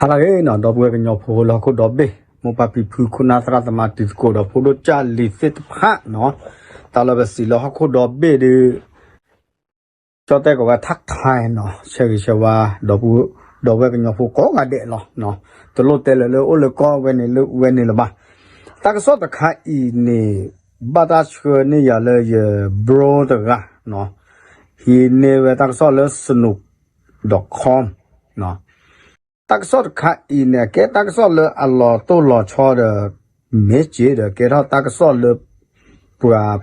ဟါလၢအဂ့ၤနီၤ ဒီပုၢ်ဝဲၢ်ကညီဖိလၢဟီၣ်ခိၣ်ဒီဘ့ၣ် မိၢ်ပၢ်ဖံဖု ခိၣ်နၢ်သရၣ်သမါတံၤသကိးဒီးဖိဒိၣ်ကၢ်လံၤသ့ၣ်တဖၣ်နီၤ, တၢ်လၢပစံးလၢဟီၣ်ခိၣ်ဒီဘ့ၣ်ဒုး ကၠီတဲကီးဝဲထၣ်ခါနီၤ ဆၢဂ့ၤဆၢဝါ ဒီပုၢ် ဒီပုၢ်ဝဲၢ်ကညီဖိကိးဂၤဒဲးလီၤ. တလိၣ်တဲလၢၤလၢအိၣ်လၢကီၢ်ဝဲန့ၣ်လၢဝဲန့ၣ်လၢၤဘၣ်. တၢ်ကစီၣ်တခါအံၤန့ၣ် ဘၣ်တၢ်ဆှၢန့ၢ်ယၤလၢယ bro တဂၤနီၤ, ဟံးန့ၢ်ဝဲတၢ်ကစီၣ်လၢ snoop dot com နီၤ. တၢ်ကစီၣ်တခါအံၤန့ၣ် အကဲတၢ်ကစီၣ်လၢအလီၤတိၢ်လီၤဆီဒီး မ့ၢ်စ့ဒီး ကဲထီၣ်တၢ်ကစီၣ်လၢ ပှၤ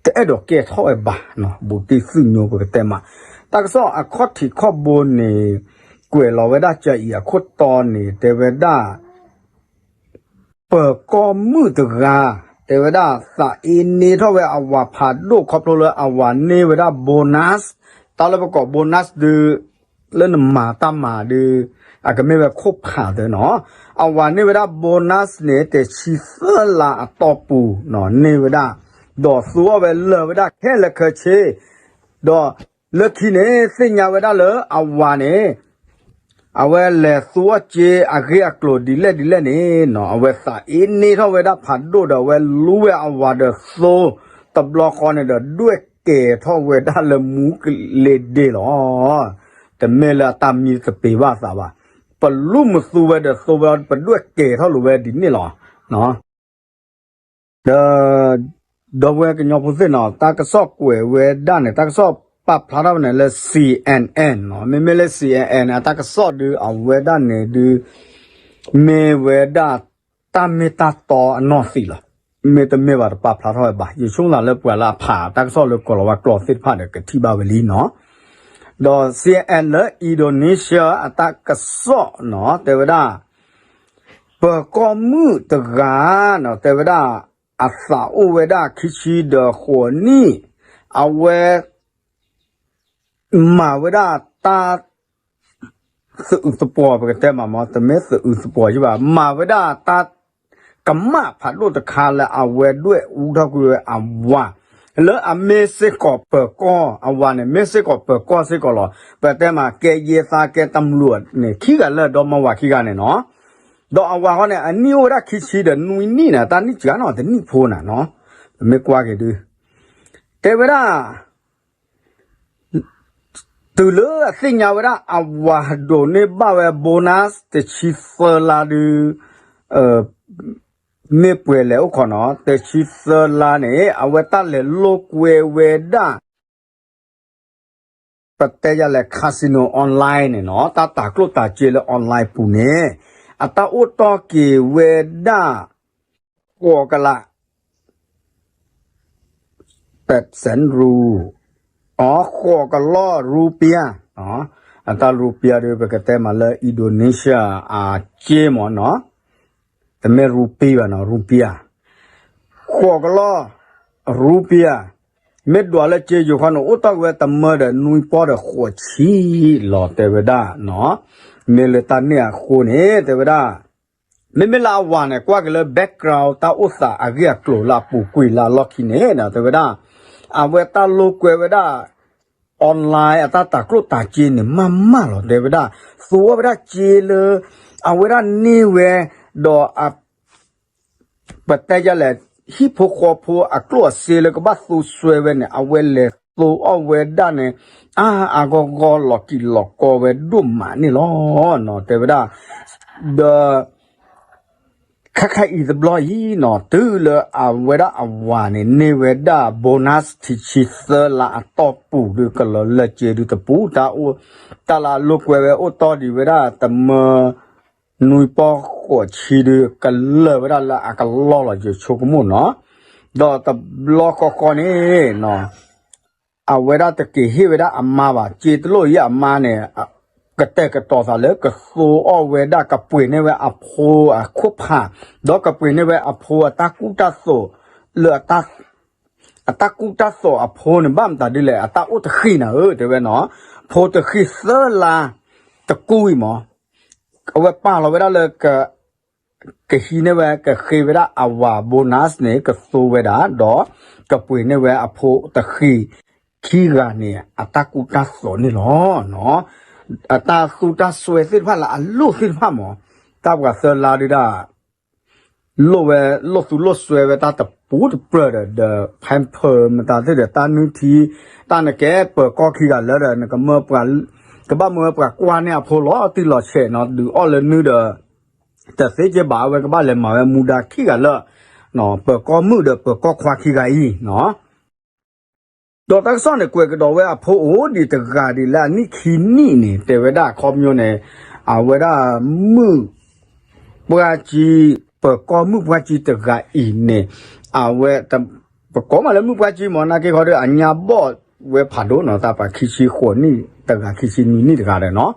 တအဲၣ်ဒိးကဲထီၣ်ဝဲဘၣ်နီၤ, ဘူးတံၢ်သူၣ်ညိပကတဲမး. တၢ်ကစီၣ်အခီၣ်ထံးခီၣ်ဘိန့ၣ် ကွဲးလီၤဝဲဒၣ်ကအံၤအခိၣ်တီန့ၣ် တဲဝဲဒၣ် ပၢၤကီၢ်မုၣ်တဂၤ တဲဝဲဒၣ်သးအ့န့ထီၣ်ဝဲအဝၤဖးဒိၣ်ခီဖျိလၢအဝၤန့ၢ်ဝဲဒၣ် bonus, တၢ်လၢပကိး bonus ဒုး လၢနမၤတၢ်မၤဒုး အကမ့ၢ်ဝဲခိၣ်ဖးသၢနီၤ, အဝၤန့ၢ်ဝဲဒၣ် bonus န့ၣ် တဆံသၢလါအတီၢ်ပူၤနီၤ န့ၢ်ဝဲဒၣ်, ဒီးသူအီၣ်ဝဲလၢာ်ဝဲဒၣ်ခဲလၢာ်ခဲဆ့, ဒီးလၢခံန့ၣ် သ့ၣ်ညါဝဲဒၣ်လၢအဝၤန့ၣ် အဝဲလဲၤသူအီၣ်စ့အဂ့ၢ်အကျိၤဒ်လဲၣ်ဒ်လဲၣ်န့ၣ်နီၤ, အဝဲသးအ့န့ထီၣ်ဝဲဒၣ်ဖးဒိၣ်ဒီး အဝဲလူဝဲအဝၤဒီးသိ တဘျီဃီန့ၣ်ဒီး ဒွဲၣ်ကဲၤထီၣ်ဝဲဒၣ်လၢမူကလ့ဒ့လီၤ. တမ့ၢ်လၢအတၢ်မံသပ့ၤဘၣ်သးဘၣ်, ပလူမသူဝဲဒီးသိဝဲ ပဒွဲၣ်ကဲၤထီၣ်လိာ်ဝဲဒ်န့ၣ်လီၤ. ဒီး ဒီပုၢ်ဝဲၢ်ကညီဖိသ့ၣ်နီၤ တၢ်ကစီၣ်ကွဲးဝဲဒၣ်န့ၣ် တၢ်ကစီၣ်ပာ်ဖျါထီၣ်ဝဲန့ၣ်လၢ C N N နီၤ, မ့မ့ၢ်လၢ C N N န့ၣ် အတၢ်ကစီၣ်ဒုးအဝဲဒၣ်န့ၣ်ဒုး မ့ၢ်ဝဲဒၣ်တၢ်မ့ၢ်တၢ်တီအနီၢ်သံးလီၤ. မ့တမ့ၢ်ဘၣ်တပာ်ဖျါထီၣ်ဝဲဘၣ်, ယဆိကမိၣ်သးလၢပှၤလၢအဖးတၢ်ကစီၣ်လၢကီၤလၤဝါကျိာ်သ့ၣ်တဖၣ်ဒီးကထံၣ်ဘၣ်ဝဲလံနီၤ. ဒီး C N N လၢ Indonesia အတၢ်ကစီၣ်နီၤ တဲဝဲဒၣ် ပၢၤကီၢ်မုၣ်တဂၤနီၤ တဲဝဲဒၣ် အသးအိၣ်ဝဲဒၣ်ခံဆံဒီးဃိးနံၣ်, အဝဲ မၤဝဲဒၣ်တၢ် သအုးသပှီၤ ပကတဲမးမ့ၢ် တမ့ၢ်သအုးသပှီၤယဘၣ်, မၤဝဲဒၣ်တၢ် ကမၣ်ဖးဒိၣ်တခါလၢအဝဲဒွဲၣ်အူထီၣ်ကွံာ်ဝဲအဝၤ လၢအမ့ၢ်စ့ၢ်ကီးပၢၤကီၢ်, အဝၤန့ၣ် မ့ၢ်စ့ၢ်ကီးပၢၤကီၢ်စ့ၢ်ကီးလီၤ. ပတဲမး ကဲယဲသါကဲတမျူးန့ၣ် ခံဂၤလၢာ်ဒီမါဝၤခံဂၤန့ၣ်နီၤ. ဒီးအဝၤဃီန့ၣ် အနံၣ်အိၣ်ဝဲဒၣ်ခံဆံဒီးနွံနံၣ်န့ၣ် တၢ်နံၣ်စှၤနီၤ တနံၣ်ဖိနၤနီၤ, ပမ့ၢ်ကွၢ်က့ၤဒုး တဲဝဲဒၣ် တုၤလၢအသ့ၣ်ညါဝဲဒၣ်အဝၤဒိးန့ၢ်ဘၣ်ဝဲ bonus တဆံသၢလါဒုး မ့ၢ်ပှဲၤလဲၤအိၣ်ခိးနီၤ တဆံသၢလါန့ၣ် အဝဲတၢ်လဲၤလိာ်ကွဲဝဲဒၣ် ပတဲယၤလဲၣ် casino online န့ၣ်နီၤ တၢ်တၤကျိၣ်တၤစ့လၢ online ပူၤန့ၣ် အတၢ်အိၣ်တီၢ်က့ၤဝဲဒၣ် ဃိးကလး ပစဲးရူ အဃိးကလီၢ်ရူပံယၤ, အတၢ်ရူပံယၤဒီး ပကတဲမးလၢ Indonesia အစ့မ့ၢ်နီၤ, တမ့ၢ်ရူပံဘၣ်နီၤ ရူပံယၤ, ဃိးကလီၢ်ရူပံယၤ, မ့ၢ်ဒွးလၢစ့ယိၤခီန့ၣ် အိၣ်တီၢ်က့ၤဝဲတမၢဒီးနွံပီၢ်ဒီးဃိးဆံလီၤ တဲဝဲဒၣ်နီၤ, မ့ၢ်လၢတၢ်န့ၣ်အဃိန့ၣ် တဲဝဲဒၣ် မ့မ့ၢ်လၢအဝၤန့ၣ် ကွၢ်က့ၤလၢ background တၢ်အိၣ်သးအဂ့ၢ်အကျိၤလၢအပူၤကွံာ်လၢအလီၢ်ခံန့ၣ် တဲဝဲဒၣ် အဝဲတၢ်လိာ်ကွဲဝဲဒၣ် online အတၢ်တၤကျိၣ်တၤစ့န့ၣ် မၤမၢ်လီၤ တဲဝဲဒၣ် သူအီၣ်ဝဲဒၣ်စ့လၢ အဝဲဒၣ်န့ၢ်ဝဲ ဒီး ပတဲယၤလဲၣ် ဟံၣ်ဖိဃီဖိအကျိၣ်အစ့လၢကဘၣ်သူစွဲဝဲန့ၣ် အဝဲလဲၤသူအီၣ်ဝဲဒၣ်န့ၣ် အါအါဂီၢ်ဂီၢ်လီၤကံၢ်လီၤကီဝဲဒိၣ်မးန့ၣ်လီၤ တဲဝဲဒၣ်, ဒီး ခါခါအံၤတဘျီအံၤနီၤ တုၤလၢအဝဲဒၣ်အဝၤန့ၣ် န့ၢ်ဝဲဒၣ် bonus ထံဆံသၢလါအတီၢ်ပူၤဒုး ကလီၤလၢစ့ဒုးတပူၤ တၢ်အိၣ် တၢ်လၢအလိာ်ကွဲဝဲအိၣ်တီၢ်ဒံးဝဲဒၣ် တမၢ နွံပီၢ်ဃိးဆံဒုး ကလၢာ်ဝဲဒၣ်လၢအကလီၢ်လီၤ ယဆိကမိၣ်နီၤ, ဒီးတဘျီဃီဃီန့ၣ်နီၤ အဝဲဒၣ်တက့ၤဟ့ၣ်ဝဲဒၣ်အမါဘၣ် စ့တလိၣ်အံၤအမါန့ၣ် ကတဲာ်ကတီၤသးလၢကသူအီၣ်ဝဲဒၣ် ကပှ့ၤန့ၢ်ဝဲအဖိအခိၣ်ဖး ဒီးကပှ့ၤန့ၢ်ဝဲအဖိအတၢ်ကူၣ်တၢ်သိး လၢ အတၢ်ကူၣ်တၢ်သိးအဖိန့ၣ် ဘၣ်မတၤဒ်လဲၣ် အတၢ်အိၣ်တဃံးနၤဧၢ တဲဝဲနီၤ, ဖိတဃံးသၢလါ တကူအံၤမး အဝဲပာ်လီၤဝဲဒၣ်လၢ ကဟံးန့ၢ်ဝဲ ကဃ့ဝဲဒၣ်အဝၤ bonus န့ၣ် ကသူဝဲဒၣ် ဒီးကပှ့ၤန့ၢ်ဝဲအဖိတဃံးခံဂၤန့ၣ် အတၢ်ကူၣ်တၢ်သိးန့ၣ်လီၤ. အတၢ်သူတၢ်စွဲသ့ၣ်တဖၣ်လၢအလိၣ်သ့ၣ်တဖၣ်မး, တၢ်ပှၤသၢလါဒုဒၣ် လိၣ်ဝဲ လိၣ်သူလိၣ်စွဲဝဲတၢ်တပူၤတပြၢၤဒီး ဒီး pamper မတၤသ့ၣ်ဒီး တၢ်နုၢ်ထံ တၢ်နကဲပၢၤကီၢ်ခံဂၤလၢာ်ဒီး နကမၢပှၤ ကဘၣ်မၢပှၤကွၢ်န့ၢ်အဖိလီၤတံၢ်လီၤဆဲးနီၤ ဒုးအီၣ်လၢနုၢ်ဒီး တသ့ကဲဘၣ် အဝဲကဘၣ်လဲၤမၤဝဲမူဒါခံဂၤလၢာ် ပၢၤကီၢ်မုၣ်ဒီးပၢၤကီၢ်ခွါခံဂၤအံၤနီၤ ဒီးတၢ်ကစီၣ်န့ၣ် ကွဲးကဒီးဝဲအဖိအိၣ်ဒံးတဂၤဒံးလၢအနံၣ်ခံနံၣ်န့ၣ် တဲဝဲဒၣ်အခီပညီန့ၣ် အဝဲဒၣ်မုၣ်ပှၢ်ကၠံ ပၢၤကီၢ်မုၣ်ပှၢ်ကၠံတဂၤအံၤန့ၣ် အဝဲ ပကိးမးလၢမုၣ်ပှၢ်ကၠံမး နာ်က့ခီဒီး အညါဘီၣ်ဝဲဖးဒိၣ်နီၤ သးပှၤခံဆံဃိးနံၣ်တဂၤ ခံဆံနွံနံၣ်တဂၤဒီးနီၤ ဒီး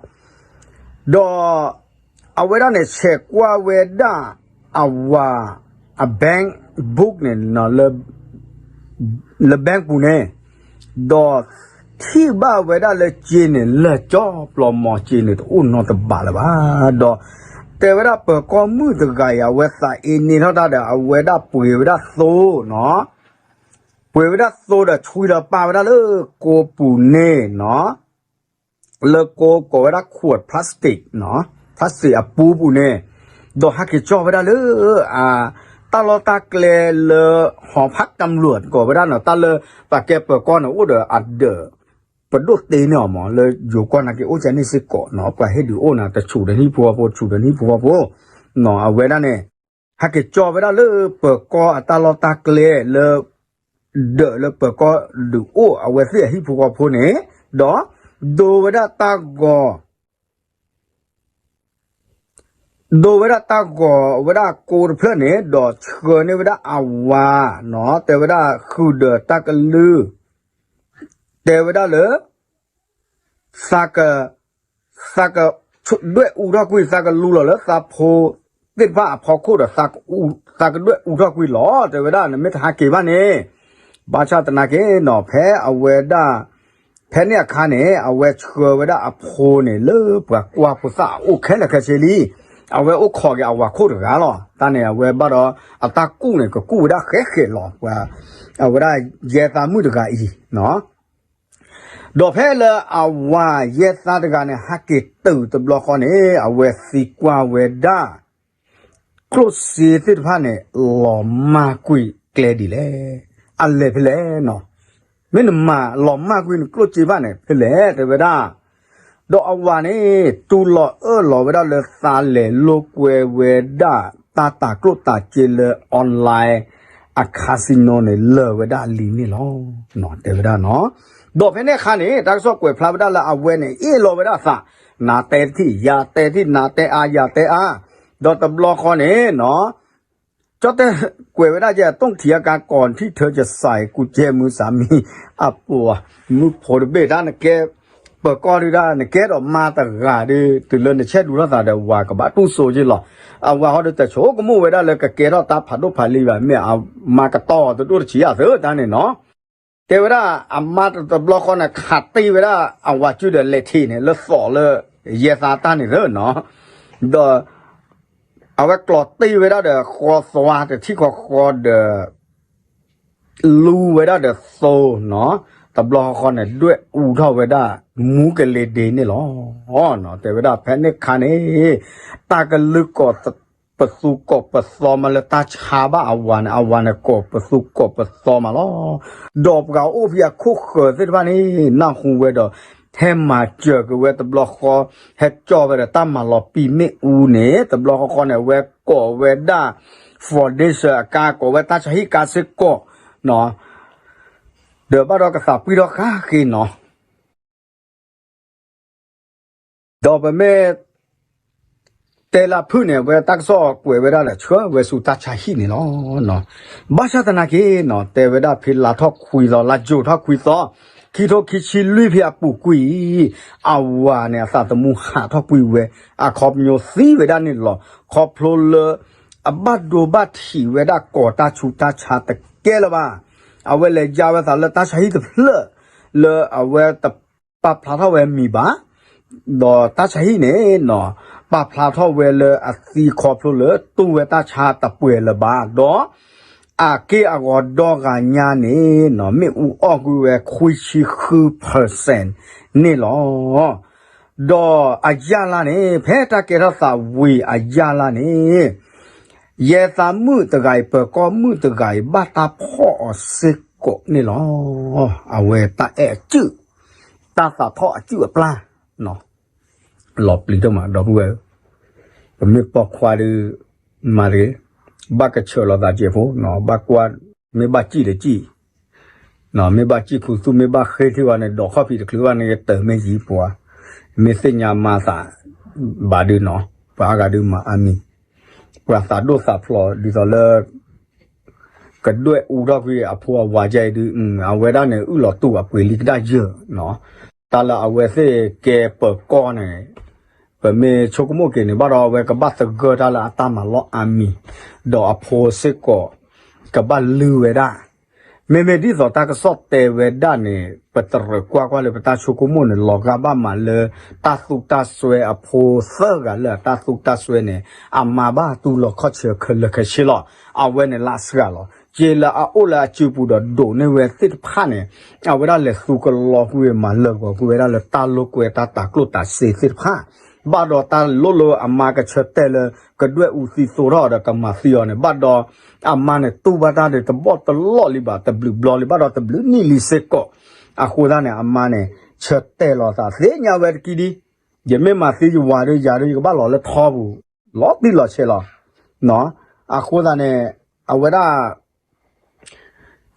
အဝဲဒၣ်န့ၣ် ဆဲးကွၢ်ဝဲဒၣ် အဝၤ အ bank book န့ၣ် လၢ bank ပူၤန့ၣ် ဒီးထံၣ်ဘၣ်ဝဲဒၣ်လၢကၠ့န့ၣ် လၢာ်ကၠီပျီမီၤ ကၠ့န့ၣ် တအိၣ်နီတဘးလၢၤဘၣ် ဒီး တဲဝဲဒၣ်ပၢၤကီၢ်မုၣ်တဂၤအံၤ အဝဲသးအ့န့ၢ်ထီၣ်တၢ်ဒီး အဝဲဒၣ်ပှ့ၤဝဲဒၣ်သိနီၤ ပှ့ၤဝဲဒၣ်သိဒီးဆွံလီၤပာ်ဝဲဒၣ်လၢကိးပူၤန့ၣ်နီၤ လၢကိးကိးဝဲဒၣ် ขวดพลาสติกနီၤ plastic အပူၤပူၤန့ၣ် ဒီးဟဲက့ၤကၠီၣ်ဝဲဒၣ်လၢ အ တၢ်လီၢ်တၢ်ကျဲလၢ หอพักตำรวจ ကိးဝဲဒၣ်နီၤ တၢ်လၢပှၤကဲပၢၤကီၢ်န့ၣ် အိၣ်ဒီးအဒၢး ပဒိၣ်တ့န့ၢ်အီၤမး လၢယိၤကီၢ်နာ်က့အိၣ်ကန့ၣ်စ့ၢ်ကီးနီၤ ပှၤဟ့ၣ်ဒုးအိၣ်နၤ တဆူၣ်ဒီးဟံၣ်ဖိဃီဖိ တဆူၣ်ဒီးဟံၣ်ဖိဃီဖိ အဝဲဒၣ်န့ၣ် ဟဲက့ၤကၠီၣ်ဝဲဒၣ်လၢပၢၤကီၢ်အတၢ်လီၢ်တၢ်ကျဲလၢ ဒၢးလၢပၢၤကီၢ်ဒုးအိၣ်အဝဲသ့ၣ်အဟံၣ်ဖိဃီဖိန့ၣ် ဒီး ဒိဝဲဒၣ်တၢ်ဂီၤ ဒိဝဲဒၣ်တၢ်ဂီၤဝဲဒၣ်ကိးတဖျၢၣ်န့ၣ် ဒီးဆှၢန့ၢ်ဝဲဒၣ်အဝၤနီၤ တဲဝဲဒၣ်ဃုာ်ဒီးတၢ်ကလုၢ် တဲဝဲဒၣ်လၢ သးက သးကဒွဲၣ်အူထီၣ်ကွံာ် သးကလူလီၤလၢသးဖိသ့ၣ်တဖၣ်အဖီခိၣ်ဒီး သးကဒွဲၣ်အူထီၣ်ကွံာ်လီၤ တဲဝဲဒၣ် နမ့ၢ်တဟးက့ၤဘၣ်န့ၣ် ဘၣ်ဆၣ်သနာ်က့နီၤ ဖဲအဝဲဒၣ် ဖဲန့ၣ်အခါန့ၣ် အဝဲဆှၢဝဲဒၣ်အဖိန့ၣ် လၢပှၤကွၢ်ဖိသၣ်အအိၣ်ခဲလၢာ်ခဲဆ့လံ အဝဲအိၣ်ခိးက့ၤအဝၤခိၣ်တဂၤလီၤ တၢ်န့ၣ် အဝဲဘၣ်ဒီး အတၢ်ကူၣ်န့ၣ် ကကူၣ်ဝဲဒၣ်ဃဲးဃဲးလီၤ ပှၤ အဝဲဒၣ်ယဲသးမုၣ်တဂၤအံၤနီၤ ဒီးဖဲလၢအဝၤယဲသးတဂၤန့ၣ် ဟးက့ၤတုၤတဘျီဃီန့ၣ် အဝဲသံကွၢ်ဝဲဒၣ် ကျိၣ်စ့သ့ၣ်တဖၣ်န့ၣ် လီၤမၢ်ကွံာ်ကျဲဒ်လဲၣ်. အလဲၤဖဲလဲၣ်နီၤ. မ့ၢ်နမၤလီၤမၢ်ကွံာ်နကျိၣ်စ့ဘၣ်န့ၣ် ဖဲလဲၣ်တဲဝဲဒၣ်. ဒီးအဝၤန့ၣ် တူၢ်လိာ်အၢၣ်လီၤဝဲဒၣ်လၢသးလဲၤလိာ်ကွဲဝဲဒၣ် တၢ်တၤကျိၣ်တၤစ့လၢ online အ casino န့ၣ် လၢာ်ဝဲဒၣ်လံန့ၣ်လီၤ. တဲဝဲဒၣ်နီၤ. ဒီးဖဲန့ၣ်အခါန့ၣ် တၢ်ကစီၣ်ကွဲးဖျါဝဲဒၣ်လၢအဝဲန့ၣ် အ့ၣ်လိာ်ဝဲဒၣ်အသး, နၤတဲတထံၣ် ယၤတဲတထံၣ် နၤတဲအါ ယၤတဲအါ, ဒီးတဘျီဃီန့ၣ်နီၤ ကၠီၣ်တဲၣ်ကွဲးဝဲဒၣ်ကဲ ต้องเถียงกันก่อนที่เธอจะใส่กุญแจมือสามี အပူၤ မုၣ်ဖိတဘ့ၣ်တၢ်နကဲ ပၢၤကီၢ်ဒုဒၣ် နကဲဒီးမါတဂၤဒီး တုၤလၢနဆဲးဒူထီၣ်သးဒီး ဝၤကဘၣ်တူၢ်စိက့လီၤ. အဝၤဟီဒီးတဆိကမိၣ်ဝဲဒၣ်လၢကကဲထီၣ်တၢ်ဖးဒိၣ်ဖးလံၤဘၣ် မ့ၢ်အမါကတီၢ်တဒိၣ်တဆံးအသၢတၢ်န့ၣ်နီၤ. တဲဝဲဒၣ် အမါတဘျီဃီန့ၣ် ခးတံၢ်ဝဲဒၣ်အဝၤစုဒီးလဲၤထံးန့ၣ် လၢသိးလၢ ယဲသးတၢ်န့ၣ်သၢနီၤ. ဒီး အဝဲကျီၤတံၢ်ဝဲဒၣ်ဒီးဃီသွါတထံၣ်ဃီဃီဒီး လူဝဲဒၣ်ဒီးသိနီၤ. တဘျီဃီဃီန့ၣ် ဒွဲၣ်အူထီၣ်ဝဲဒၣ် မူကလ့ၤဒ့န့ၣ်လီၤ. တဲဝဲဒၣ်ဖဲန့ၣ်ခါန့ၣ် တၢ်ကလုၢ်ကိး ပသူကိးပသီမးလၢတၢ်ဆါဘၣ်အဝၤန့ၣ် အဝၤန့ၣ်ကိးပသူကိးပသီမးလီၤ. ဒီးပှၤအိၣ်ဖဲအခိၣ်ဃၢၤသ့ၣ်တဖၣ်န့ၣ် နၢ်ဟူဝဲဒီး ဟဲမၤစၢၤက့ၤဝဲတဘျီဃီ ဟဲကၠီၣ်ဝဲဒီးတၢ်မၤလီၤပံာ်မ့ၣ်အူန့ၣ် တဘျီဃီဃီန့ၣ် အဝဲကိးဝဲဒၣ် foundation အကါ ကိးဝဲတၢ်ဆါဟံၣ်ကါစ့ၢ်ကီး ဒီးဘၣ်ဒီးကသးပှံၢ်ထီၣ်ဃၣ်ဃ့နီၤ. ဒီးပမ့ၢ်တဲလၢဖုၣ်န့ၣ် အဝဲတၢ်ကစီၣ်ကွဲးဝဲဒၣ်ဒီး ဆှၢဝဲဆူတၢ်ဆါဟံၣ်န့ၣ်လီၤ. ဘၣ်ဆၣ်သနာ်က့နီၤ တဲဝဲဒၣ်ဖဲလါထီၣ်ခွံသီ လါယူၤထီၣ်ခွံသီ ခံထိခံဆံလွံၢ်ဖဲအပူၤကွံာ်အံၤ အဝၤန့ၣ် အသးသမူဟးထီၣ်ကွံာ်ဝဲ အခီပညီသံဝဲဒၣ်န့ၣ်လီၤ. ခီဖျိလၢ အဘၣ်ဒိဘၣ်ထံးဝဲဒၣ်ကိးတၢ်ဆူးတၢ်ဆါတကဲလၢၤဘၣ်. အဝဲလဲၤယါဝဲသးလၢတၢ်ဆါဟံၣ်တဖျၢၣ် လၢအဝဲတပာ်ဖျါထီၣ်ဝဲမံၤဘၣ်. ဒီးတၢ်ဆါဟံၣ်န့ၣ်နီၤ ပာ်ဖျါထီၣ်ဝဲလၢအသံခီဖျိလၢတူၢ်ဝဲတၢ်ဆါတပှဲၤလၢၤဘၣ်. ဒီးအက့ၢ်အဂီၤဒီဂၤညါန့ၣ်နီၤ မ့ၣ်အူအီၣ်ကွံာ်ဝဲခွံဆံဃု percent န့ၣ်လီၤ. ဒီးအယၢ်လၢ်န့ၣ် ဖဲတၢ်ကဲထီၣ်သးဝံၤအယၢ်လၢ်န့ၣ် ယဲသးမုၣ်တဂၤအံၤ ပၢၤကီၢ်မုၣ်တဂၤအံၤ ဘၣ်တၢ်ဖီၣ်အီၤစ့ၢ်ကီးန့ၣ်လီၤ. အဝဲတၢ်အဲၣ်အစုၣ်, တၢ်သးထီၣ်အစုၣ်အပျၢ် လီၤပျံၤဒိၣ်မး ဒီပုၢ်ဝဲၢ်ဧၢ, ပမ့ၢ်ပိာ်ခွါဒီး မၤတဂ့ၤ, ဘၣ်ကဆှၢလီၤသးကဲးဖိ, ဘၣ်ကွၢ်, မ့ၢ်ဘၣ်စံၣ်ဒီးစံၣ်, မ့ၢ်ဘၣ်စံၣ်ခူသူၣ် မ့ၢ်ဘၣ်ဃ့ထံၣ်ဝဲန့ၣ် ဒိးခီၣ်ဖံးတချုးဘၣ်န့ၣ် ယတၢၤမ့ၢ်ယံၤပှၤ, မ့ၢ်သ့ၣ်ညါမၤသး ဘၣ်ဒုးနီၤ, ပှၤအါဂၤဒုးမၤအါမံၤ, ပှၤသးဒိၣ်သးဖျိးဒ်သိးလၢ ကဒွဲၣ်အူထီၣ်ကွံာ်အဖိအဝၤကဲအံၤဒုး အဝဲဒၣ်န့ၣ် အုၣ်လီၤတူၢ်အပှ့ၤလံကဒါယၢၢ်, တၢ်လၢအဝဲသ့ၣ်ကဲပၢၤကီၢ်န့ၣ် ပမ့ၢ်ဆိကမိၣ်က့ၤန့ၣ် ဘၣ်ဒီးအဝဲကဘၣ်သဂၢၢ်တၢ်လၢအတၢ်မၤလီၢ်အါမံၤ, ဒီးအဖိစ့ၢ်ကီး ကဘၣ်လုၢ်ဝဲဒၣ်, မ့မ့ၢ်ဒ်သိးတၢ်ကစီၣ်တဲဝဲဒၣ်န့ၣ် ပတရၢၣ်ကွၢ်ကွၢ်လၢပတၢ်ဆိကမိၣ်န့ၣ် လီၤဂာ်ဘၣ်မးလၢ တၢ်သူတၢ်စွဲအဖိသၢဂၤလၢအတၢ်သူတၢ်စွဲန့ၣ် အမါဘၣ်တူၢ်လိာ်ခီၣ်ဆၢခဲလၢာ်ခဲဆ့လီၤ. အဝဲန့ၣ်လၢအစှၤလီၤ. က့လၢအအိၣ်လၢအစုပူၤဒီးဒိးန့ၢ်ဝဲသ့ၣ်တဖၣ်န့ၣ် အဝဲဒၣ်လဲၤသူကလီကွံာ်ဝဲ မၤလၢာ်ဂီၤကွံာ်ဝဲဒၣ်လၢတၢ်လိာ်ကွဲတၢ်တၤကျိၣ်တၤစ့သ့ၣ်တဖၣ်, ဘၣ်ဒီးတၢ်လိၣ်လၢအမါကဆၢတဲာ်လၢ ကဒွဲၣ်အူသံသိထီၣ်ဒီးကမၤသံအီၤန့ၣ် ဘၣ်ဒီး အမါန့ၣ်တူၢ်ဘၣ်တၢ်ဒီးတဘီၣ်တလီၢ်လံဘၣ် တဘျုးဘျီလံ ဘၣ်ဒီးတဘျုးနံၣ်လံစ့ၢ်ကီး, အဃိသတးန့ၣ် အမါန့ၣ် ဆၢတဲာ်လီၤသး သ့ၣ်ညါဝဲတကံဒံ, ယမ့ၢ်မၤသံယဝၤဒီးယၤဒီးယကဘၣ်လီၤလၢထီပူၤ, လီၤတံၢ်လီၤဆဲးလီၤ. အဃိသတးန့ၣ် အဝဲဒၣ်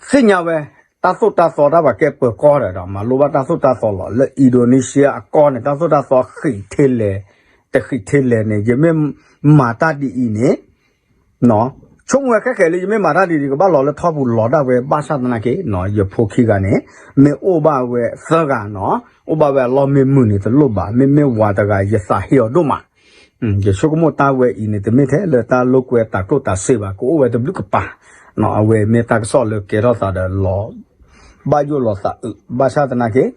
သ့ၣ်ညါဝဲ တၢ်သိၣ်တၢ်သီတၢ်ပှၤကဲပၢၤကီၢ်ဒီး မၤလိဘၣ်တၢ်သိၣ်တၢ်သီလီၤ. လၢ Indonesia အကီၢ်န့ၣ် တၢ်သိၣ်တၢ်သီဃံးထဲလဲၣ်, တဃံးထဲလဲၣ်န့ၣ် ယမ့ၢ်မၤတၢ်ဒ်အံၤန့ၣ် ဆိကမိၣ်ဝဲခဲခဲလၢ ယမ့ၢ်မၤတၢ်ဒ်အံၤ ကဘၣ်လီၤလၢထီပူၤလီၤဒၣ်ဝဲ ဘၣ်ဆၣ်သနာ်က့ ယဖိခံဂၤန့ၣ် မ့ၢ်အိၣ်ဘၣ်ဝဲသၢဂၤနီၤ, အိၣ်ဘၣ်ဝဲအလီၢ်မ့ၢ်မုာ်န့ၣ်တလိၣ်ဘၣ်, မ့မ့ၢ်ဝၤတဂၤ ယသးဟ့အီၤဒိၣ်မး. ယဆိကမိၣ်တၢ်ဝဲအံၤန့ၣ် တမ့ၢ်ထဲလၢတၢ်လိာ်ကွဲတၤကျိၣ်တၤစ့ဘၣ်, ကအိၣ်ဝဲတဘျုးကပၤ, အဝဲမ့ၢ်တၢ်ကစီၣ်လၢကဲထီၣ်သးဒီးလီၤ ဘၣ်ယိၣ်လီၤသးအုး, ဘၣ်ဆၣ်သနာ်က့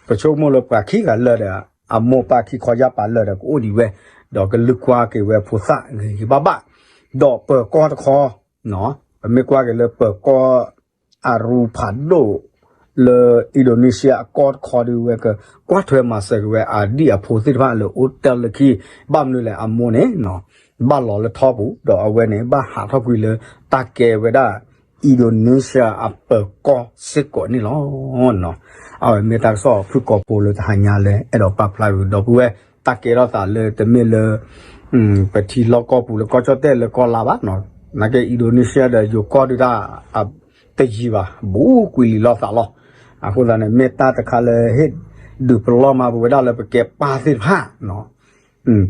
ပဆိကမိၣ်လၢပှၤခံဂၤလၢာ်ဒီး အမိၢ်ပၢ်ခံခီယၢ်ပၤလၢာ်ဒီး ကအိၣ်ဒံးဝဲ, ဒီးကလုၢ်ကွၢ်က့ၤဝဲဖိသၣ်ဂ့ၤဂ့ၤဘၣ်ဘၣ်, ဒီးပၢၤကီၢ်တခီ ပမ့ၢ်ကွၢ်က့ၤလၢပၢၤကီၢ် အရူဖးဒိၣ် လၢ Indonesia အကီၢ်တခီဒုး ဝဲကကွၢ်ထွဲမၤစၢၤက့ၤဝဲအဒံၣ်အဖိသ့ၣ်တဖၣ်လၢအိၣ်တ့ၢ်လၢခံ, ဘၣ်မနုၤလဲၣ် အမိၢ်န့ၣ် ဘၣ်လီၤလၢထီပူၤ ဒီးအဝဲန့ၣ် ဘၣ်ဟးထီၣ်ကွံာ်လၢတၢ်ကဲဝဲဒၣ် Indonesia အပၢၤကီၢ်စ့ၢ်ကီးန့ၣ်လီၤ. အဝဲမ့ၢ်တၢ်ကစီၣ်ဖုၣ်ကိာ်ဖိလၢတဟါညါလၢအဲၣ်ဒိးပာ်ဖျါဝံၤ ဒီပုၢ်ဝဲၢ်, တၢ်ကဲထီၣ်သးလၢတမ့ၢ်လၢ ပထံလီၢ်ကီၢ်ပူၤလၢကီၢ်ကၠီၣ်တဲၣ်လၢကီၢ်လါဘၣ်, နာ်က့ Indonesia ဒီးယိၤကီၢ်ဒုးတၢ် တယံၤဘၣ်, ဘူးကွံာ်လံလိာ်သးလီၤ. အဃိသတးန့ၣ် မ့ၢ်တၢ်တခါလၢဟ့ၣ်ဒုးပလီၢ်မၤပဝဲဒၣ်လၢ ပကဲပၢ်သ့ၣ်တဖၣ်,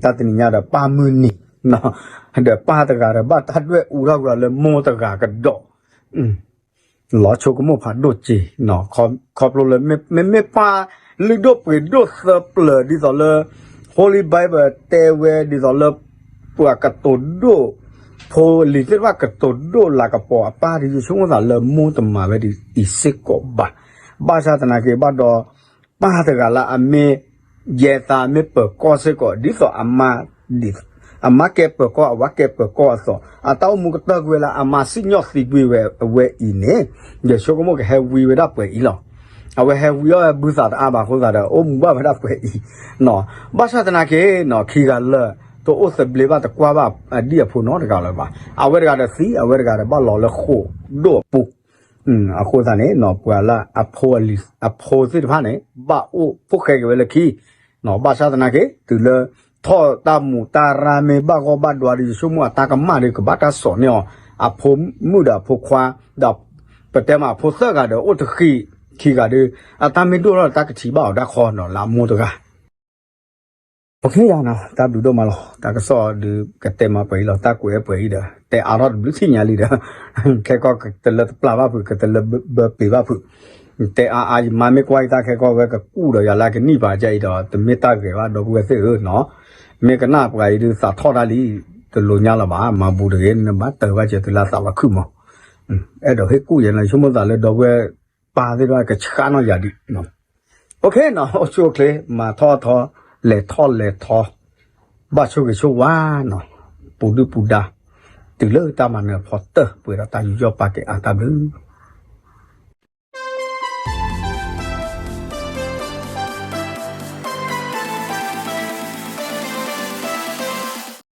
တၢ်တနံၤညါဒီးပၢ်မုၢ်နံၤ, ဒီးပၢ်တဂၤဒီးဘၣ်တၢ်ဒွဲၣ်အူထီၣ်ကွံာ်အီၤလၢမိၢ်တဂၤကဒီး, လီၤဆိကမိၣ်ဖးဒိၣ်စ့, ခီဖျိလၢ မ့မ့ၢ်ပၢ်လုၢ်ဒိၣ်ပှ့ၤဒိၣ်သၢပျၢၤဒ်သိးလၢ Holy Bible တဲဝဲဒ်သိးလၢ ပှၤကတိၤဒိၣ် ဖိလံၤသ့ၣ်တဖၣ်ကတိၤဒိၣ်လၤကပီၤအပၢ်ဒီး ယဆိကမိၣ်သးလၢမိၢ်တမၤဝဲဒ်အံၤစ့ၢ်ကီးဘၣ်. ဘၣ်ဆၣ်သနာ်က့ ဘၣ်ဒီး ပၢ်တဂၤလၢအမ့ၢ် ယဲသးမ့ၢ်ပၢၤကီၢ်စ့ၢ်ကီး ဒ်သိးအမါ အမါကဲပၢၤကီၢ် အဝၤကဲပၢၤကီၢ်အသိး အတၢ်အိၣ်မူကတၢၢ်ကွံာ်ဝဲလၢအမါစံၣ်ညီၣ်သံကွံာ်ဝဲအဝဲအံၤန့ၣ် ယဆိကမိၣ်ကဟဲဝံဝဲဒၣ်ပှဲၤအံၤလီၤ. အဝဲဟဲဝံအီၣ်ဝဲဘုသးတအါဘၣ်အဃိသတးဒီး အိၣ်မူဘၣ်ဝဲဒၣ်ပှဲၤအံၤ, ဘၣ်ဆၣ်သနာ်က့နီၤ ခံဂၤလၢာ် တအိၣ်သဘျ့ဘၣ် တကွၢ်ဘၣ်အဒံၣ်အဖိနီတဂၤလၢၤဘၣ်. အဝဲတဂၤဒီးသံ အဝဲတဂၤဒီးဘၣ်လီၤလၢဃိာ်ဒိၣ်အပူၤ အဃိသတးန့ၣ် ပှၤလၢအဖိသ့ၣ်တဖၣ်န့ၣ် ဘၣ်အိၣ်ဖိၣ်ဃဲက့ၤဝဲလၢခံ, ဘၣ်ဆၣ်သနာ်က့ တုၤလၢ ထီၣ်တၢ်မူးတၢ်ရၢ်မ့ၢ်ဘၣ်ဂီၢ်ဘၣ်ဒွါဒီး ယဆိကမိၣ်အတၢ်ကမၣ်ဒီး ကဘၣ်တၢ်စိာ်န့ၢ်အီၤ အဖိမုၣ်ဒီးအဖိခွါ ဒီး ပတဲမးအဖိသၢဂၤဒီး အိၣ်တဃံးခံဂၤဒီး အတၢ်မ့ၢ်ဒိၣ်ထီၣ်ဒီး တၢ်ကထံၣ်ဘၣ်အီၤဒၣ်ခီနီၤ လၢအမိၢ်တဂၤ တၢ်ဘျုးဒိၣ်မးလီၤ. တၢ်ကစီၣ်ဒုးကတဲမးပှဲၤအံၤလီၤ. တၢ်ကွဲးပှဲၤအံၤဒီး တဲအါထီၣ်တဘျုးထံၣ်ညါလံဒီး ခဲကီၢ်ကတလၢတပျၢ်ဘၣ်ဖုး ကတလၢဘၢပ့ၤဘၣ်ဖုး တဲအါအါ ယမါမ့ၢ်ကွၢ်ယတၢ်ခဲကီၢ်ဝဲကကူၣ်ဒီးယၤလၢကနံၣ်ပာ်ကဲအံၤဒီး တမ့ၢ်တၢ်ဂဲၤဘၣ် ဒီပုၢ်ဝဲၢ်သ့ၣ်ဧၢနီၤ. မ့ၢ်ကနၣ်ပှၤအံၤဒုးသးထီၣ်တၢ်လံ တလိၤညါလၢၤဘၣ် မၤဘူးတဂ့ၤ နဘၣ်တၢ်ဘၣ်စၢၤတုၤလၢသးလီၤခုၣ်မး အဲၣ်ဒိးဟ့ၣ်ကူၣ်ယဲနီၤ ယဆိကမိၣ်သးလၢဒီပုၢ်ဝဲၢ်ပၢ်သ့ၣ်တဖၣ်ကဆှၣ်နီၣ်ယၤဒံး အိၣ်ခ့နီၤ အိၣ်ဆူၣ်အိၣ်ချ့ မၤထီၣ်ထီ လဲၤထီၣ်လဲၤထီ ဘၣ်ဆိၣ်ဂ့ၤဆိၣ်ဝါနီၤ ပူၤဒုၣ်ပူၤဒါ တုၤလၢတၢ်မၤနၢၤဖီတၢၢ် ပှဲၤဒီးတၢ်ယူးယီၣ်ပာ်ကဲအါတၢ်ဘျုး